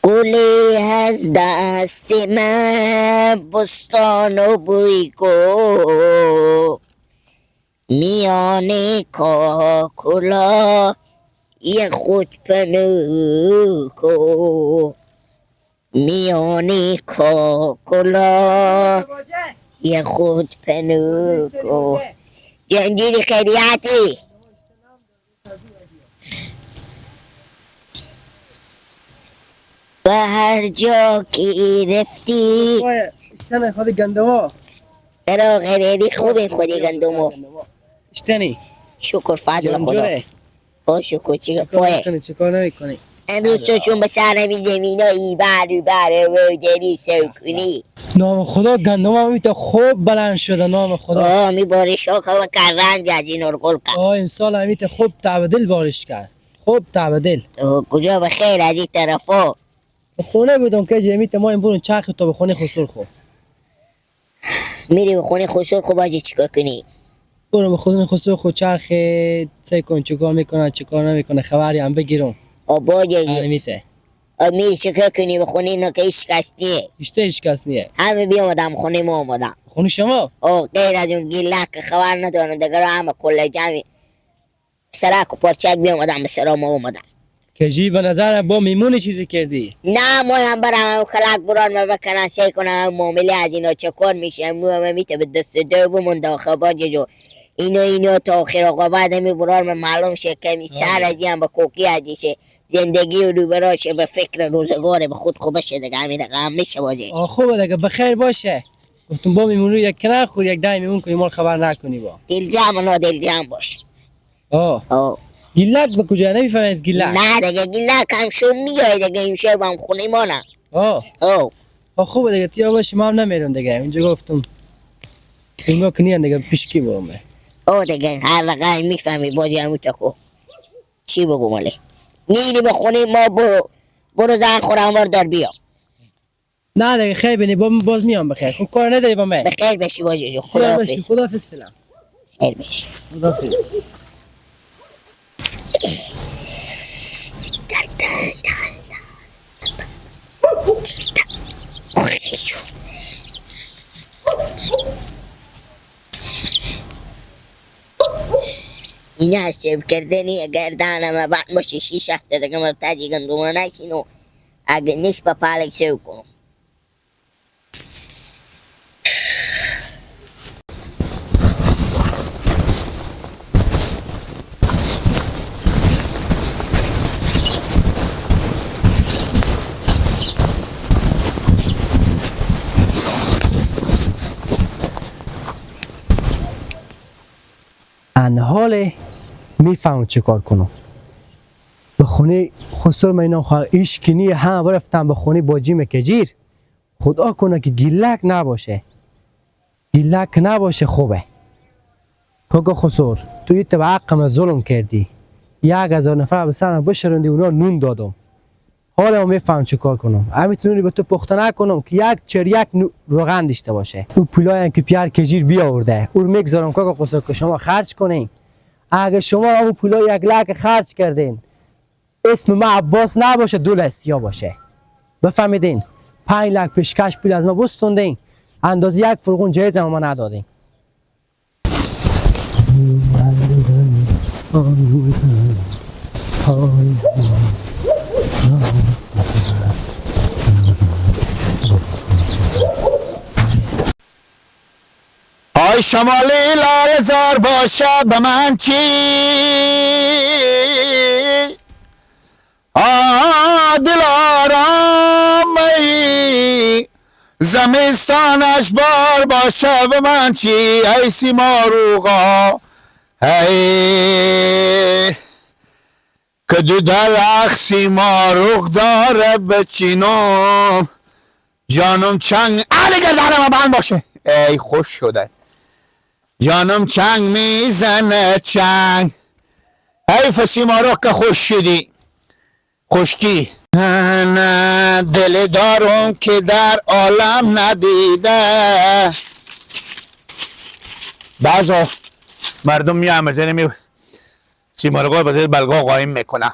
گلی از دست من بستان و بوی کو، میان کاکلا یه خود پنو کو، میان کاکلا یه خود پنو کو. جنجیری خیریتی و هر جا که رفتی اشتنی خود گندما چرا غیری خوبه خودی گندمو اشتنی شکر فضل خدا. او شکر چی پای چیکار نمیکنی؟ امروز تو چون به سر میزمین ای بر بر و دری سوکنی. نام خدا گندم هم تا خوب بلند شده نام خدا. آه می بارش ها که کرنج از این ارگل کرد. آه امسال همیت خوب تعبدل بارش کرد. خوب تعبدل. کجا به خیر از این طرفا؟ خونه بودم که جمیت ما این برون چرخ تا به خونه خسر خو. میری به خونه خسر خو باجی چیکار کنی؟ برو به خونه خسر خو چرخ سعی کن چیکار میکنه چیکار نمیکنه خبری هم بگیرم. آ باجی همیته. آ میری چیکار کنی به خونه اینا که هیچ کس نیه. بیشتر هیچ کس نیه. همه بیامدم خونه ما آمدم. خونه شما؟ آ غیر از اون گیلک خبر ندارم دیگه همه کل جمعی سرک و پارچک بیامدم به سرا ما آمدم. کجی به نظر با میمون چیزی کردی؟ نه ما هم برم کلک بران ما بکنن سعی کنم معامله از اینا چه کار میشه مو هم میته به دست دو بمونده آخه باجی جو اینو تا آخر آقا بعد می بران من معلوم شه که می سر از هم به کوکی ازیشه زندگی و روبراشه به فکر روزگاره به خود خوبشه دیگه همین دیگه هم میشه باجی. آه خوبه دیگه بخیر باشه. گفتم با میمون رو یک کنار خور یک دای میمون کنی مال خبر نکنی با. دل جمع نه دل جمع باش. آه. آه. گیلک به کجا نمیفهمی از گیلک؟ نه دیگه گیلک هم شو میای دیگه این شب هم خونه ما نه. آه. آه. آه خوبه دیگه تیا باشه ما هم نمیرم دیگه اینجا گفتم اینا که نیان دیگه پیشکی برم. آه دیگه هر رقم میفهمی بازی همون تکو چی بگو ماله نیری به خونه ما برو برو زن خورم بار دار بیا. نه دیگه خیر بینی با باز میام بخیر. خب کار نداری با من. بخیر بشی بازی جو خداحافظ. خداحافظ فعلا. خیر بشی. خداحافظ. اینا سیو کردنی گردانم بعد باشه 6 هفته دیگه مرتاجی گندم نشینو اگه نیست با پالک سیو کنم. انحال میفهم چه کار کنم. به خونه خسر من اینا خواه ایشکنی هم رفتم به خونه با جیم کجیر. خدا کنه که گیلک نباشه. گیلک نباشه خوبه. کاکا خسر تو یه تبع حقم ظلم کردی. 1000 نفر به سرم بشرندی اونا نون دادم. حالا میفهم چه کار کنم. همینطوری به تو پخته نکنم که یک چریک روغن داشته باشه. او پولایی که پیار کجیر بیاورده او رو میگذارم کاکا خسر که شما خرج کنین. اگه شما اون پولای 1 لک خرج کردین اسم ما عباس نباشه دول سیاه باشه. بفهمیدین؟ 5 لک پیشکش پول از ما بستوندین اندازه یک فرغون جایز هم ما ندادین. آی شمالی لال زار باشه به من چی آ دل آرامی زمستانش بار باشه به من چی ای سیماروغا ای که دو درخت سیماروغ داره بچینم جانم چنگ علی گردنم بند باشه ای خوش شده جانم چنگ میزنه چنگ حیف سیمارغ که خوش شدی خشکی نه نه دل دارم که در عالم ندیده. بعضا مردم میامه زنه می سیمارغ به زیر بلگاه قایم میکنم.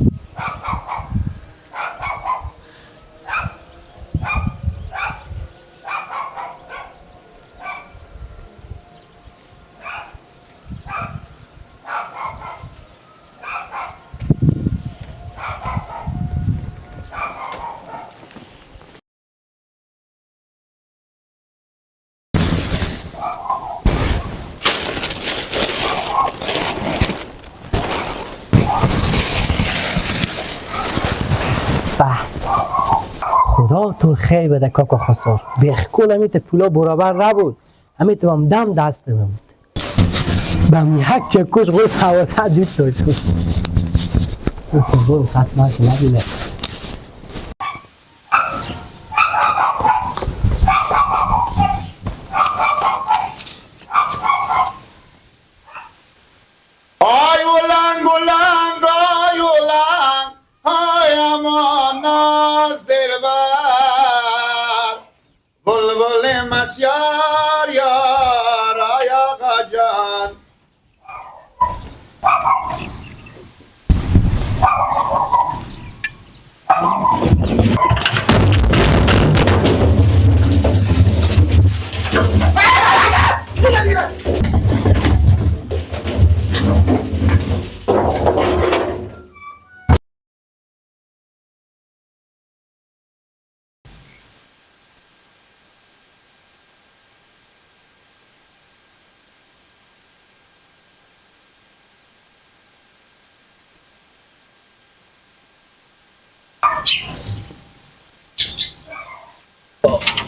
به خدا تو خیر بده کاکا خسار. بخکل همیت پولا برابر نبود، همیت هم دم دست بود. به یک چکش قول حواسه دید شد. برو ختمه نبینه. آی ولنگ ولنگ آی ولنگ آی امان از دلبر بلبل مسیار یار آی آقا جان.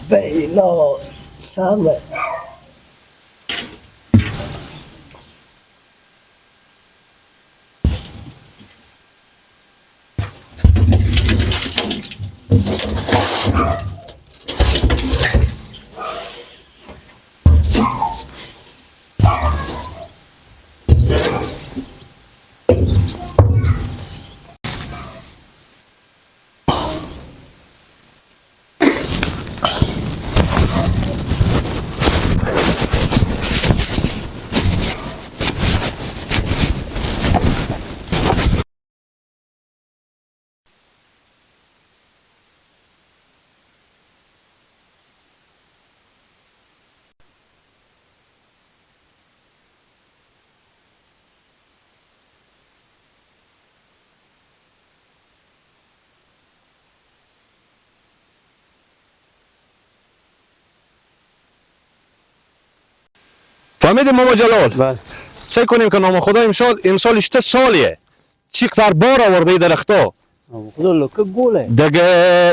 بیلا سمه فهمیدیم ماما جلال؟ بله. سعی کنیم که نام خدا امسال اشته سالیه چقدر بار آورده درختا. خدا لکه گله. دیگه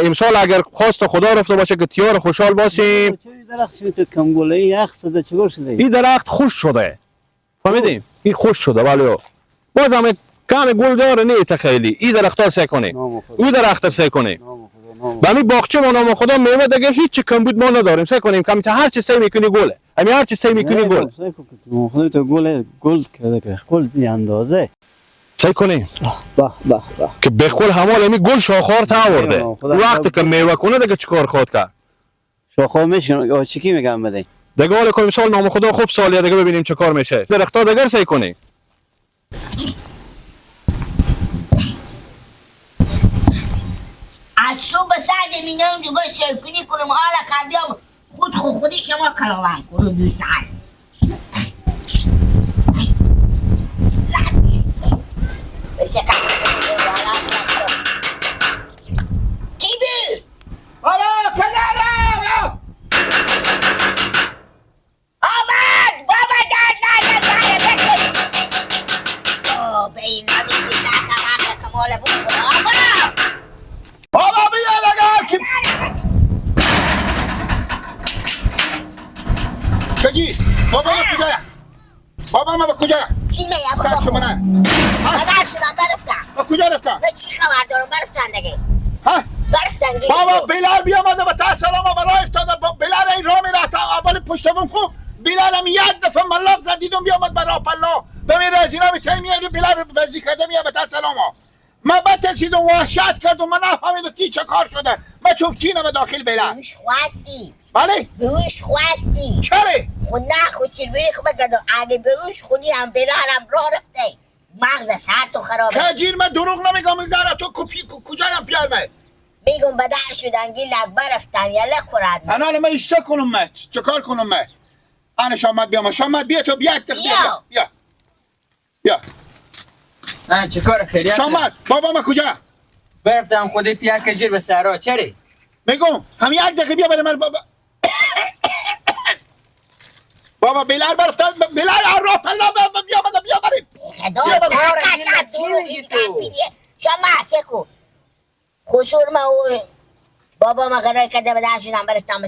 امسال اگر خواست خدا رفته باشه که تیار خوشحال باشیم. چرا درخت شده تو کم گله یخ شده چگور شده؟ این درخت خوش شده. فهمیدیم؟ این خوش شده ولی باز هم کم گل داره نه خیلی. این درخت ها سعی کنیم. او درخت سعی کنیم. به همین باغچه ما نام خدا میوه دیگه هیچ کمبود ما نداریم. سعی کنیم کم تا هر چی سعی میکنی گله. همین هر چی سعی میکنی گل. خدا تو گل گل کرده که گل بی اندازه. سعی کنیم. به به به که به قول همال همی گل شاخار تا آورده. وقتی که میوه کنه دیگه چیکار خواهد کرد؟ شاخار میشکنه چیکی میگم بده. دیگه حالا که امسال نام خدا خوب سالیه دیگه ببینیم چه کار میشه. درخت‌ها دیگر سعی کنیم. از صبح سرد میگم دیگه سرکنی کنم حالا کم بیام خود خودی شما کلاوان کنم دو ساعت. کی بود؟ حالا پدرم آمد بابا در نده بکن. به این نمیگی نه کمال بود آقا بابا بیا اگر که کجی بابا ما کجا بابا ما به کجا چی میگم سر شما نه خبر شدم برفتم. با کجا رفتم؟ من چی خبر دارم برفتن دیگه. ها برفتن دیگه. بابا بلال بیامده به تا سلام برای افتاده. بلال این راه میرفت اول پشت بوم خوب بلال هم یک دفعه ملاق زد دیدم بیامد برا پلا به می رزینا می میاری بلال بزی کرده میاد به تا سلام. من بترسیدم وحشت کردم من نفهمیدم کی چه کار شده. من چون چینم داخل بلال بهش خواستی. بله بهش خواستی. چرا؟ خود نه خوشیل بری خوب بگردم اگه بهش خونی هم بلال هم راه رفته مغز سر تو خرابه. کجیر من دروغ نمیگم زرا تو کجایم پیارمه میگم بدر شدن گیل برفتن یلا کرد. انا من ایشتا کنم من چه کار کنم من؟ انا شامد بیام شامد بیا تو بیا بیا بیا بیا. من چه کار خیریت؟ شامد بابا من کجا؟ برفتم خودی پیا کجیر به سرا. چرا؟ میگم هم یک دقیقه بیا برای من بابا. بابا بلال برفتن بلال راه پلا بیا بیا بیا بریم. خدا قشنگ دروغ میگی. شما سکو خسور ما او بابا ما قرار کرده به درشدم برفتم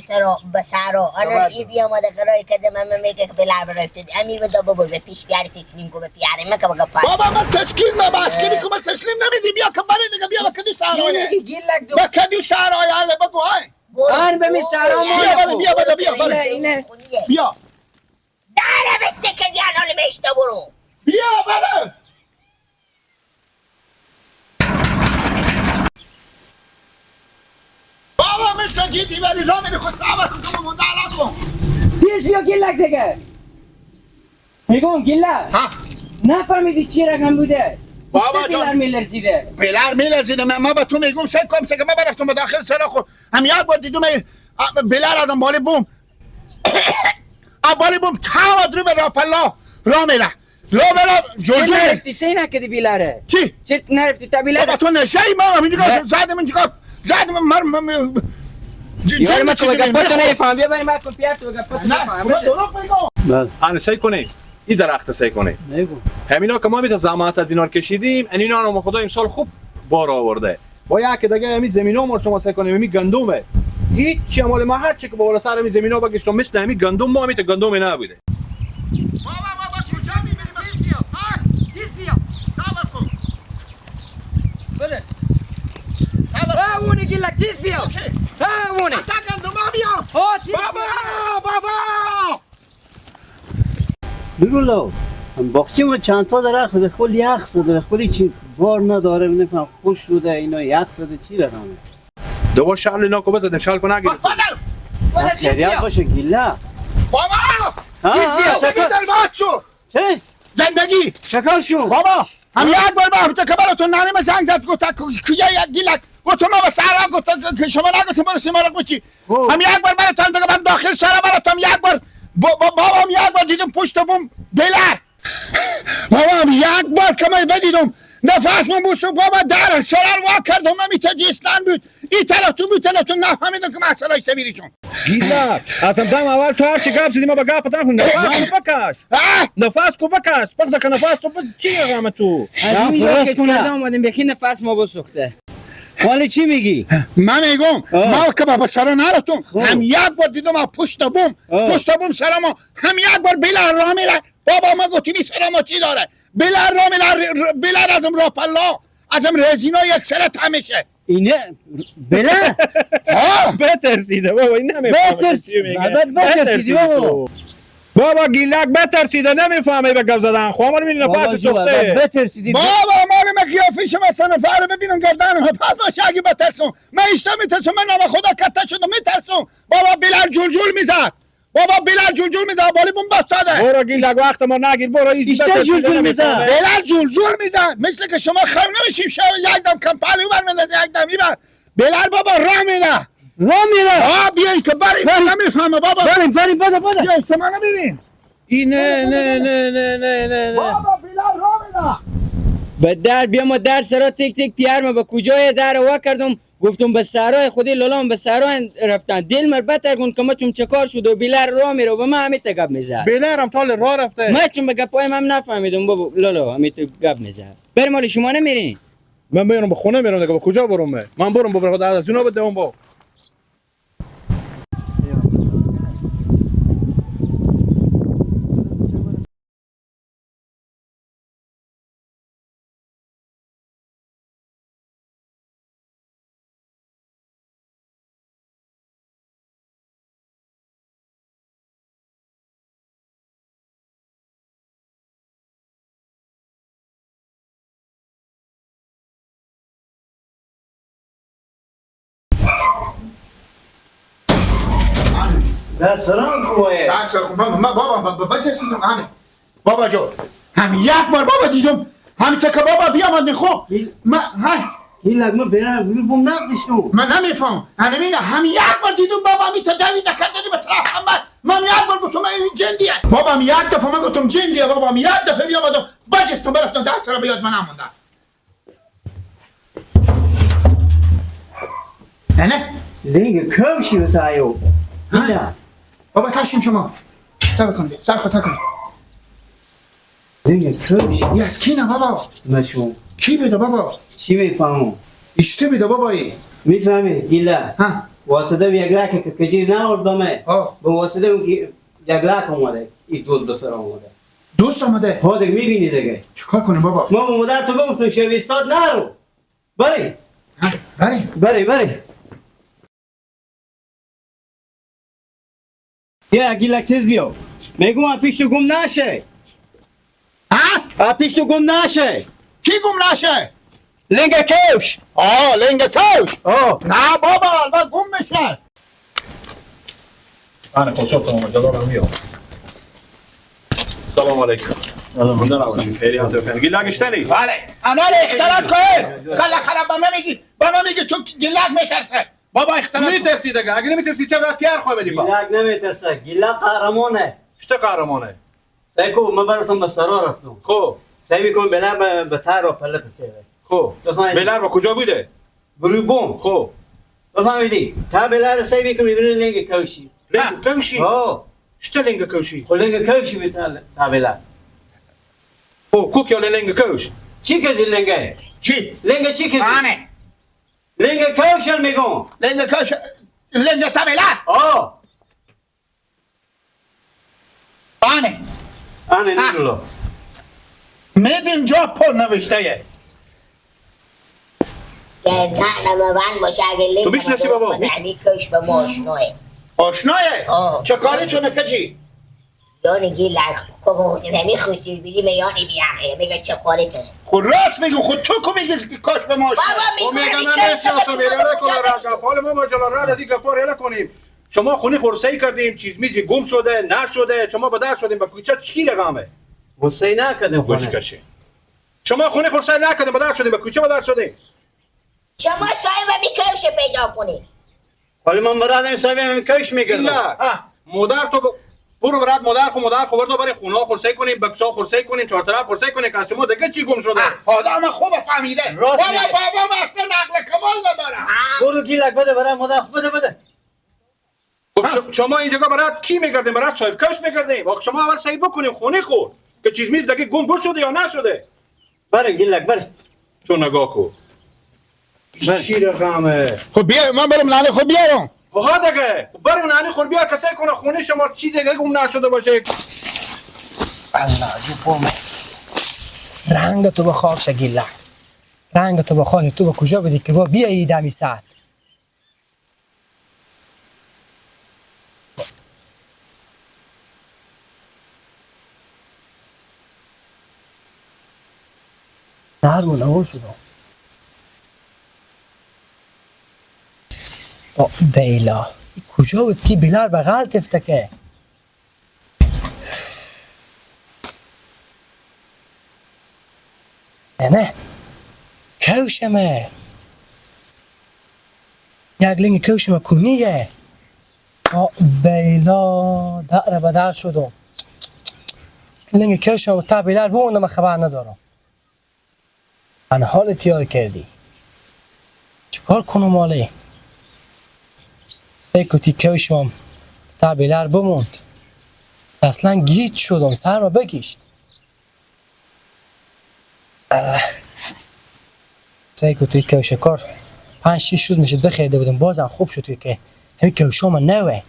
به سرا الان ای بیا آمده قرار کرده من میگه که بلر برفته امیر به دا ببر به پیش بیاری تسلیم کو به پیاره ما که بگه پای بابا من تسلیم ما بس کنی که من تسلیم نمیدی بیا که بری دیگه بیا بکدی سرایه بکدی سرایه حالا بگو های آن به می سرا ما بیا بیا بیا بیا اینه بیا داره بسته که دیان حالا بهشتا برو بیا بله بابا مثل جیدی ولی را میره خود صبر کن که مونده الان کن پیش بیا گیلک دیگه میگم گیلک نفهمیدی چی رقم بوده بابا جان بلر میلرزیده بلر میلرزیده من به تو میگم سه کم سه که من برفتم به داخل سرا خو هم یک بار دیدم بلر ازم بالی بوم بالی بوم تا درو به راپلا را میره را میره جوجو نرفتی سی نکردی بیلره چی چه نرفتی تا بیلره بابا تو نشه ای ما اینجا زدم اینجا زدم من یار ما تو گپتو نمیفهم بیا بریم بعد کن پیار تو گپتو نمیفهم نه انا سعی کنی این درخت سعی کنی همینا که ما میتا زحمت از اینا کشیدیم اینا رو خدا امسال خوب بار آورده با یک دیگه همین زمینا ما شما سعی کنیم همین گندمه هیچ مال ما هر چی که بالا سر همین زمینا بگشتم مثل همین گندم ما میتا گندم نبوده. بابا بابا کجا میبری؟ بیا تیز بیا صبر کن بده ها اونی گیلک تیز بیا ها اونی تا گندم بیا بابا بابا بگو لو باغچه ما چند تا درخت به خود یخ زده به خودی چی بار نداره نفهم خوش شده اینا یخ زده چی رقمه دوباره شال اینا کو بزدیم شال کو نگیر خیریت باشه گیله بابا چیز زندگی چکار شو بابا هم یک بار با که براتون ننیم زنگ زد گفت که یک گیلک گفت ما به سرا گفت که شما نگفتیم برو سیمرغ بچی هم یک بار براتون دیگه من داخل سرا براتون یک بار بابام یک بار دیدم پشت بوم بلر بابام یک بار که من بدیدم نفس من بود بابا در سرا وا کردم من تجیستان بود این طرف تو بود طرف تو نفهمیدم که مسئله اشتبیریشون گیلک اصلا دم اول تو هر چی گپ زدی ما به گپ نکن نفس کو بکش نفس کو بکش بخدا که نفس تو چی غم تو از اینجا کس کرده اومدیم بخی نفس ما بسوخته. ولی چی میگی؟ من میگم ما که با سرا نرفتم هم یک بار دیدم از پشت بوم پشت بوم سرا ما هم یک بار بلا راه میره بابا ما گفتیم این سرا ما چی داره بلا راه میره بلا ازم راپلا ازم رزینا یک سره تمیشه اینه بلا ها بترسیده بابا این نمیفهمه چی میگه بترسیدی بابا بابا گیلک بترسیده نمیفهمه به گپ زدن خو عمر میبینه پس سوخته بترسیدی بابا مال من قیافه شما سنفر ببینم گردنم پس باشه اگه بترسم من ایشتا میترسم من نام خدا کته شدم میترسم بابا بلال جول جول میزد بابا بلال جول جول میزد بالی بوم بستاده برو گیلک وقت ما نگیر برو ایشتا جول جول میزد بلال جول جول میزد مثل که شما خم نمیشیم شب یک دم کمپالی بر میندازه یک دم میبر بلال بابا راه میره راه میره آ بیای که بریم نمیفهمه بابا بریم بریم بده بده بیای شما نمیریم ای نه نه نه نه نه نه بابا بلال راه میره به در بیا ما در سرا تک تک پیار ما به کجای در وا کردم گفتم به سرای خودی لالام به سرای رفتن دل مر بتر کن که ما چون چکار شد و بیلر راه میره و من همین گپ میزد بیلر هم تال راه رفته من چون به گپایم هم نفهمیدم بابا لالا همین گپ میزد بریم مال شما نمیرین من میرم به خونه میرم دیگه به کجا برم من برم بابا خدا از اینا بده اون با در سرام خوبه در سرام من بابا بترسیدم همه بابا جو هم یک بار بابا دیدم هم که بابا بیامد خوب من این لگمه برم بوم نقدشنو من نمیفهم همین هم یک بار دیدم بابا می تا دوید کردی به طرف هم من یک بار گفتم این جندیه بابا یک دفعه من گفتم جندیه بابا یک دفعه بیامدم بجستم برفتم در سرام به یاد من نمونده نه نه لینگ کوشی به تایو نه بابا تشیم شما سر کن سر خود نکن لینگ کوشی یه از کی نه بابا مشو کی بوده بابا چی میفهمم اشته بیده بابایی میفهمی گیله ها واسطه یک لک که کجیر نورد به من به واسطه اون که یک لک اومده این دود به سر آمده دوست آمده خودت میبینی دیگه چیکار کنیم بابا؟ ما به مادر تو بگفتم شب استاد نرو بری بری بری بری یه گیلک تیز بیا میگم پیش تو گم نشه. ها پیش تو گم نشه. کی گم نشه؟ لنگ کوش. آه لنگ کوش. نه بابا البته گم میشه. من خودشو تمام جلالم میام. سلام علیکم. سلام. نباشید. خیریت بخیر. گیلک اشتنی؟ بله. انا اختلاط کنه. کلا خراب با من میگی. با من میگی تو گیلک میترسه. بابا اختلاط میترسی دیگه. اگه نمیترسی چرا تیار خو بدی با؟ گیلک نمیترسه. گیلک قهرمانه. چه قهرمانه؟ سیکو من براتون به سرا رفتم. خب. سعی میکنم بلر به تر و پله پته. خب. بلر با کجا بوده؟ بروی بوم. خب. بفهمیدی؟ تا بلر سعی میکنم میبینی لنگ کوشی. لنگ کوشی؟ آه. چه لنگ کوشی؟ خب لنگ کوشی به تا بلر. خب کوک یا لنگ کوش؟ چی کردی لنگه؟ چی؟ لنگ چی کردی؟ آنه. لنگ کوش میگم. لنگ کوش لنگ تا بلر. آه. آنه. آنه نیلو. میدین جا پل نوشته. تو میشناسی بابا؟ کش به ما آشناه. آشناه؟ چه کاری چونه کجی؟ یعنی گیلک که همی خوشی بیدی میانی بیاقه میگه چه کاری کنه؟ خود راست میگم خود تو کو میگی که کاش به ما آشناه. بابا میگم من نشناسم ایرانه کنه را گپ حال ما ماجرا را از این گپا ریله کنیم. شما خونی خورسه‌ای کردیم چیز میزی گم شده نشده شما به در شدیم با کوچه چی رقمه؟ غصه نکردیم خونه. گوش کشی. شما خونه خورسه نکردیم به در شدیم با کوچه به در شدیم. شما صاحب میکوش پیدا کنی. ولی من مرادم صاحب میکوش میگردم. مادر تو برو برات مادر خو مادر خو برو برای خونه خورسه کنیم بکسا خورسه کنیم چهار طرف خورسه کنیم که شما دیگه چی گم شده؟ آدم خوب فهمیده. بابا بابا اصلا عقل کمال نداره. برو گیلک بده برای مادر خو بده بده. خب شما اینجا برات کی میگردیم؟ برات صاحب کش میگردیم. آخ شما اول صحیح بکنیم خونه خو که چیز میز دیگه گم بر شده یا نشده. بره گیلک بره. تو نگاه کو. چی رقمه؟ خب بیا من برم نانه خب بیارم. ها دیگه برو نانی خور بیار کسایی کنه خونه شما چی دیگه گم نشده باشه. الله جو پومه رنگ تو به خاک شگیلک رنگ تو به خاک تو به کجا بدی که با بیایی دمی ساعت نرم و نگل شدم. با بیلا کجا بود که بیلار بغل تفته که نه کوشمه یک لنگ کوشمه کنیه. با بیلا در بدل شدم لنگ کوشمه تا بیلار بونده من خبر ندارم. من حال تیار کردی چیکار کنم مالی؟ فکر تی کوشم تا بیلر بموند. اصلا گیج شدم سر را بگیشت. سعی توی کوش کار 5-6 روز میشه بخریده بودم بازم خوب شد توی که همین کوشم نوه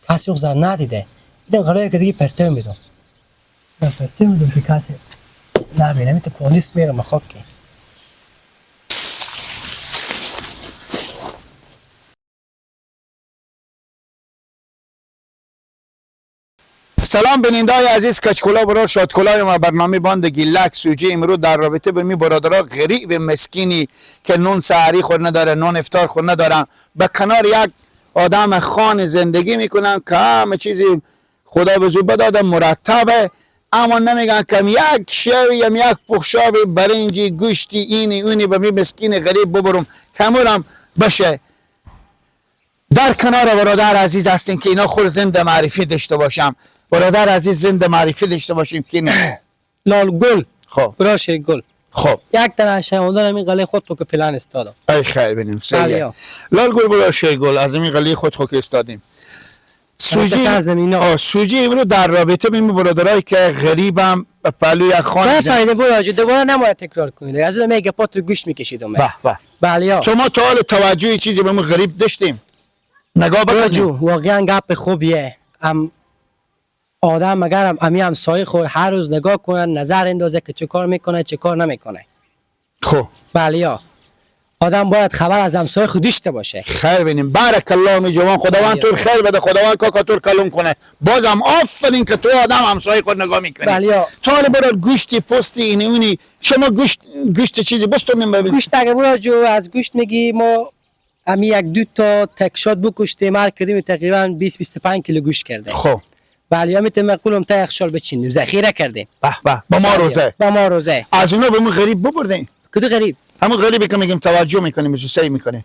کسی زر ندیده. اینم قراره که دیگه پرتو میدم. من پرتو میدم که کسی نبینه. میته پلیس میرم خاک که سلام بینندای عزیز، کچکولا برار شادکولای ما برنامه باند گیلک سوجه امروز در رابطه به می برادرها غریب مسکینی که نون سحری خور نداره، نون افطار خور نداره، به کنار یک آدم خان زندگی میکنن که همه چیزی خدا به زو بداده مرتبه، اما نمیگن کم یک شوی یا یک پخشابی برنجی گوشتی اینی اونی به می مسکین غریب ببرم کمورم بشه. در کنار برادر عزیز هستین که اینا خور زنده معرفی داشته باشم. برادر عزیز زنده معرفی داشته باشیم که نه لال گل. خب برا شیر گل. خب یک تنه شهوندان همین قله خود تو که پلان استادم. ای خیر بینیم سیه. لال گل برا شیر گل از همین قله خود خو که استادیم. سوجی سوجی امرو در رابطه بین برادرایی که غریبم به پهلوی یک خانه زن- بفرمایید برو دوباره نباید تکرار کنید. از اون میگه پات رو گوش میکشیدم. به به. بله ها. شما تا حال توجه چیزی به ما غریب داشتیم؟ نگاه برو بکنیم. جو واقعا گپ خوبیه. ام آدم مگر امی همسایه خور هر روز نگاه کنه، نظر اندازه که چه کار میکنه چه کار نمیکنه. خب بله ها. آدم باید خبر از همسایه خود داشته باشه. خیر بینیم. بارک الله می جوان، خداوند تو خیر بده، خداوند کاکا تو کلون کنه. بازم آفرین که تو آدم همسایه خود نگاه میکنی. بله ها. تا حالا برو گوشتی پوستی اینی اونی شما گوشت چیزی بستونیم ببین. گوشت اگه برو جو از گوشت میگی ما امی یک دو تا تکشات بکشتیم، هر کدوم تقریبا 20 25 کیلو گوشت کرده. خب بله ها، میتونیم قولم تا یخچال بچینیم، ذخیره کردیم. به به با ما روزه. با ما روزه. از اونا به ما غریب ببردیم. کدو غریب؟ همون غریبی که میگیم توجه میکنیم، بهش سعی میکنه.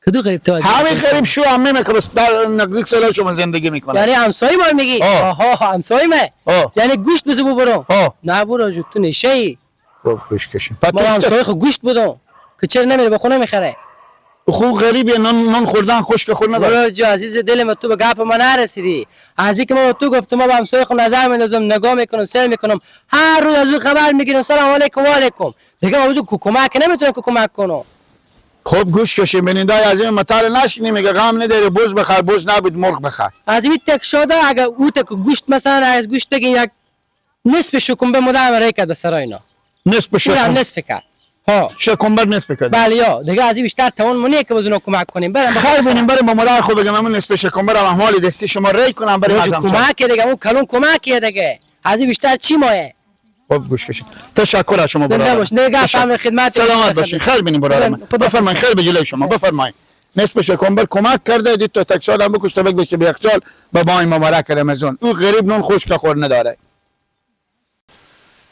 کدو غریب توجه؟ همین غریب شو هم میکنه در نزدیک سال شما زندگی میکنه. یعنی همسایه ما میگی؟ آها همسایه ما. یعنی گوشت بزو ببرم. نه برو جو تو نشه ای. خب گوش کشیم. ما همسایه خو گوشت بودم که چرا نمیره به خونه میخره؟ خو غریبی نان خوردن خشک خور نداره. برو جو عزیز دل ما تو به گپ ما نرسیدی. از اینکه ما تو گفتم ما به همسایه خو نظر میندازم، نگاه میکنم، سر میکنم، هر روز از او خبر میگیرم، سلام علیکم و علیکم. دیگه ما اوزو کمک نمیتونم که کمک کنم. خب گوش کشیم بیننده از این مطال نشکنی میگه غم نداره بز بخر، بز نبود مرغ بخر. از این تک شده اگه او تک گوشت مثلا از گوشت بگین یک نصف شکم به مدام رای کرد به سرای اینا. نصف اونم شکم. نصف کرد. ها شکمبر نصف کرد. بله یا دیگه از این بیشتر توان مونیه که بزنو کمک کنیم. برم خیر بینیم بریم با مادر خود بگم همون نصف شکمبر هم احوال دستی شما ری کنم بریم از همسایه. کمک دیگه اون کلون کمکیه دیگه. از این بیشتر چی مایه؟ خب گوش کشیم. تشکر از شما برادر. زنده باش. نگاه فهم خدمت. سلامت باشین. خیر بینیم برادر من. بفرمایید خیر به جلوی شما. بفرمایید. نصف شکمبر کمک کرده دید تو تک شادم بکشته بگذاشته به یخچال به ماه مبارک رمضان. او غریب نون خشک خور نداره.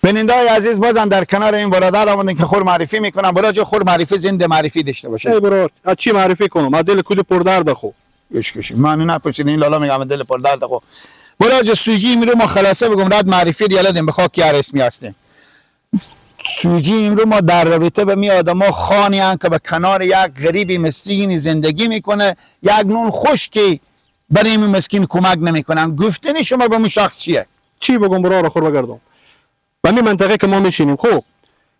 بیننده های عزیز بازم در کنار این برادر آمدن که خور معرفی میکنم. برادر خور معرفی زنده معرفی داشته باشه. ای برادر از چی معرفی کنم؟ از دل کلی پردرد خو. گوش کشیم. من نپرسید این لالا میگم دل پردرد خو. برادر سوجی امرو ما خلاصه بگم رد معرفی ریاله دیم به خاک یار اسمی هستیم. سوجی امرو ما در رابطه به می آدما خانی هن که به کنار یک غریبی مسکینی زندگی میکنه، یک نون خشکی برای این مسکین کمک نمیکنن. گفتنی شما به اون شخص چیه؟ چی بگم برادر خور بگردم؟ به می منطقه که ما میشینیم خب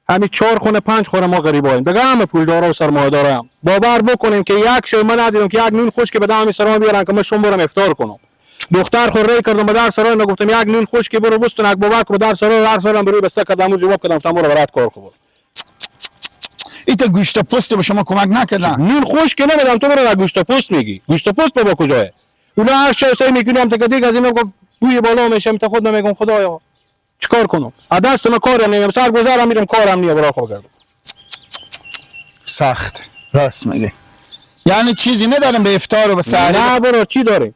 همین 4 خونه 5 خونه ما غریباییم دیگه، همه پولدارا و سرمایه‌دارا هم. باور بکنیم که یک شی من ندیدم که یک نون خشک به دم سرا بیارن که من شم برم افطار کنم. دختر خور ری کردم به در سرای نگفتم یک نون خشک برو بستون یک بابک رو در سرای در سرام بروی بسته کردم و جواب کردم تمام رو برات کار خوب. ایتا گوشت پوست به شما کمک نکردن؟ نون خشک نمیدم تو برو گوشت پوست میگی. گوشت پوست بابا کجاه؟ اونا هر شی سعی میکنیم تا که دیگه از اینا بوی بالا میشم تا خود نمیگم خدایا چیکار کنم؟ از دست من کارم نمیام، سر گذرم میرم کارم نمیام برای خود گردم. سخت راست میگه. یعنی چیزی نداریم به افطار و به سحری؟ نه برو چی داریم؟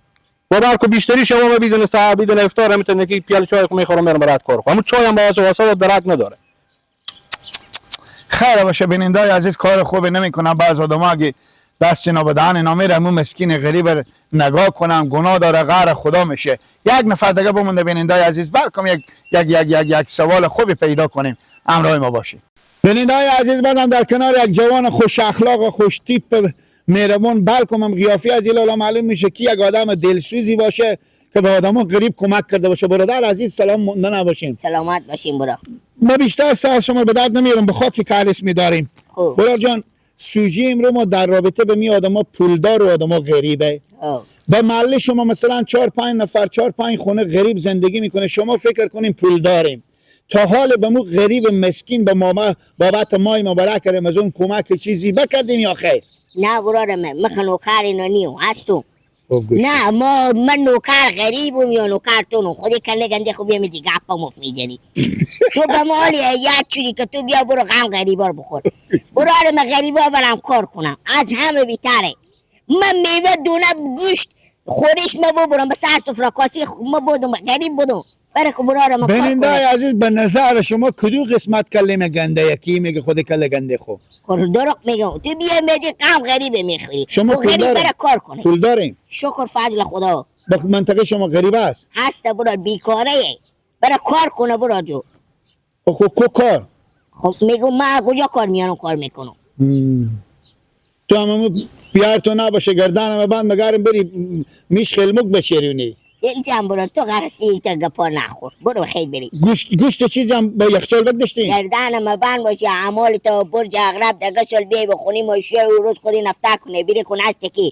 باور کو بیشتری شما ما بدون سحر بدون افطار میتونم که پیاله چای میخورم میرم برات کار کنم. همون چای هم با واسه درک نداره. خیر باشه بیننده های عزیز کار خوبی نمیکنن بعض آدم‌ها اگه دست جناب دهن اینا میره همون مسکین غریب نگاه کنم گناه داره غیر خدا میشه. یک نفر دیگه بمونده بیننده های عزیز بلکم یک یک یک یک یک سوال خوبی پیدا کنیم. همراه ما باشید. بیننده های عزیز بازم در کنار یک جوان خوش اخلاق و خوش تیپ مهربان بلکم هم قیافی از ایلالا معلوم میشه که یک آدم دلسوزی باشه که به آدم غریب کمک کرده باشه. برادر عزیز سلام مونده نباشین. سلامت باشین برا. ما بیشتر سر شما به درد نمیارم به خاک کالس میداریم. خب برادر جان سوژه امرو ما در رابطه به می آدما پولدار و آدما غریبه. به محله شما مثلا 4 5 نفر 4 5 خونه غریب زندگی میکنه، شما فکر کنین پولداریم. تا حال به مو غریب مسکین به ماما بابت مای مبارک رمضان کمک چیزی بکردیم یا خیر؟ نه برادر من نوکر اینا نیو هستم. نه ما من نوکر غریبم یا نوکر تو نو خودی کله گنده خوب بیا میدی گپ مف میزنی تو به مالی یاد چوری که تو بیا برو غم غریبا رو بخور. برادر من غریبا برم کار کنم از همه بیتره. من میوه دونه گوشت خورش ما ببرم به سر سفره کاسی ما بودم غریب بودم برای که برادر من کار بیننده کنم. عزیز به نظر شما کدو قسمت کلمه گنده یکی میگه خود کله گنده خو؟ خب دروغ میگم تو بیا میدی غم غریبه میخوری. شما غریب برای کار کنه. پول داریم شکر فضل خدا. با منطقه شما غریب است؟ هست برو بیکاره برای کار کنه برو جو. خب کو کار؟ خب میگم من کجا کار میانم کار میکنم. تو هم پیار تو نباشه گردنم بند مگرم بری میش خلمک بچرونی. دل جان برو تو قرصی تا گپا نخور، برو خیر بری. گوشت چیزی هم با یخچال بگذاشتیم. گردن مبان باشه اعمال تا برج اغرب دگه سال بیای بخونی ماشیه و روز خودی نفته کنه بیری خونه است که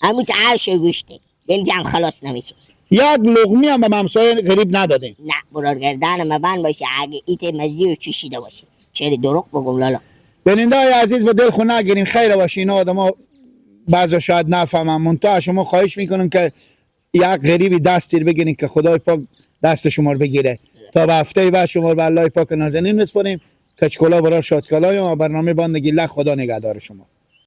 همون تا عرش گوشته. دل جان خلاص نمیشه. یک لقمی هم به همسایه غریب ندادیم. نه برار گردن مبان باشه اگه ایت مزی و چشیده باشه. چرا دروغ بگم لالا؟ بیننده های عزیز به دل خود نگیریم، خیر باشه. اینا آدم بعضا شاید نفهمن. منتها شما خواهش میکنم که یک غریبی دست تیر بگیرین که خدای پاک دست شما رو بگیره. تا به هفته بعد شما رو به الله پاک نازنین میسپاریم. کچکولا برای شادکالای و برنامه باند گیلک. خدا نگهدار شما.